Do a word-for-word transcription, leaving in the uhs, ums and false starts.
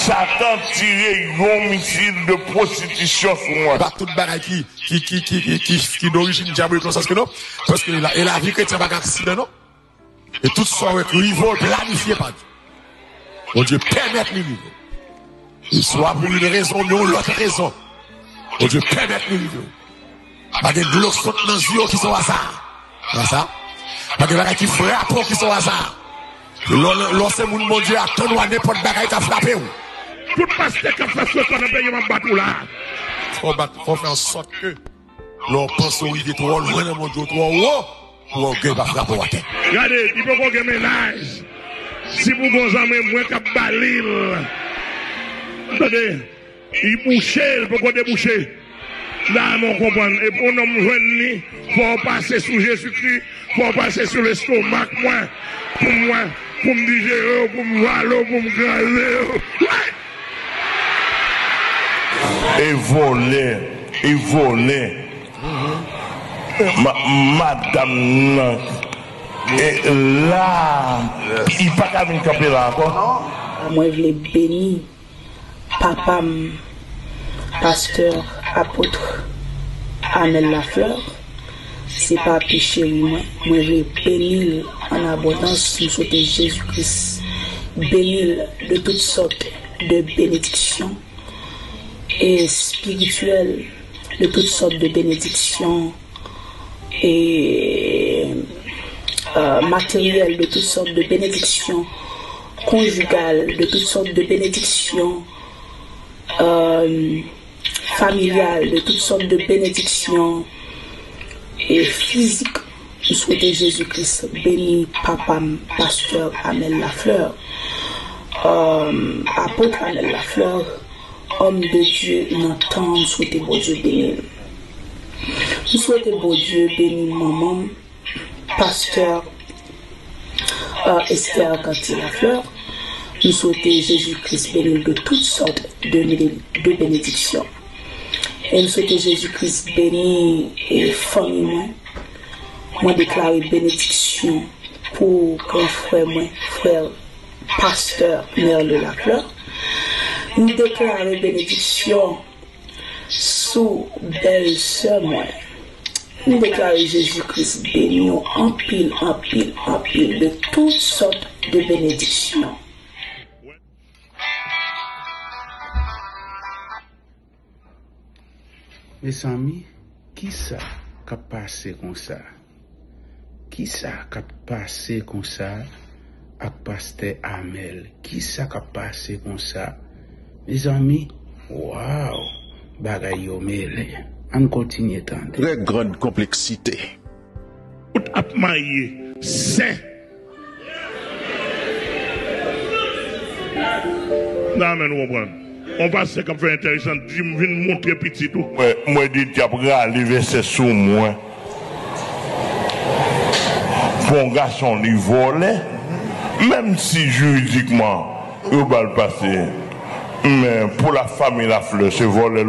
Satan tire yon misil de pwostitisyon sou mwen. Pa tout bagay ki, ki, ki, ki, ki, ki, ki dorijin dyabolik nan sans ke non. Paske la, e lavi kretyen pa gen aksidan non. E tout sa w wè k rive w planifye pa Dye. Bondye pèmèt li rive w. E swa pou yon rezon oubyen yon lòt rezon, Bondye pèmèt li rive w. Pa gen dlo k sot nan zye w ki se yon aza. Aza. Pa gen bagay ki frape w ki se yon aza. Lè w, lè w se moun Bondye a, tann w a nenpòt bagay ka frape w. Tout pastè k ap fè frekò nan peyi m ap bat ou la. Fò w bat, fò w fè an sòt ke lè w panse w rive twò lwen nan Bondye, w twò wo, pou ògèy pa frape w atè. Gade, li poko gen mennaj. Si pou gon zanmi mwen k ap ba li l. Tande, li bouche, li poko debouche. La men w konprann. E pou yon nonm jwenn li, fò w pase sou Jezikri, fò w pase sou lestomak mwen, pou mwen, pou m dijere w, pou m vale w, pou m kraze w. Wi! E vòlè, e vòlè. Ma-, madanm nan, e la, li pa ka vin kanpe la ankò. Mwen vle beni papa m, pastè, apot Amel Lafleur. Se papi cheri mwen. Mwen vle beni l an abondans. M swete Jezi Kris beni l de tout sòt de benediksyon e espirityèl, de tout sòt de benediksyon e euh, materyèl, de tout sòt de benediksyon konjigal, de tout sòt de benediksyon euh, familyal, de tout sòt de benediksyon e fizik. M swete Jezi Kris beni papa m, pastè Amel Lafleur, euh, apot Amel Lafleur, homme de Dieu nan tan an, m swete Bondye beni l. M swete Bondye beni manman m, pastè euh, Esther Canty Lafleur. M swete Jezi Kris beni l de tout sòt de, de benediksyon. E m swete Jezi Kris beni e fanmi mwen. Mwen deklare benediksyon pou gran frè mwen, frè pastè Merle Lafleur. M deklare benediksyon sou bèl sè mwen. M deklare Jezi Kris beni w anpil, anpil, anpil de tout sòt de benediksyon. Mezanmi, kisa k ap pase konsa? Kisa k ap pase konsa ak pastè Amel? Kisa k ap pase konsa? Mezanmi, waw, bagay yo mele. Ann kontinye tande. Très grande complexité. Tout ap maye sen. Nan men nou konprann. On pastè k ap fè entèresan di m vin montre pitit ou. Mwen, mwen di l t ap rale vèsè sou mwen. Pou yon gason li vòlè, menm si jiridikman yo ba l pase, men pou la famille Lafleur, se vòlè l.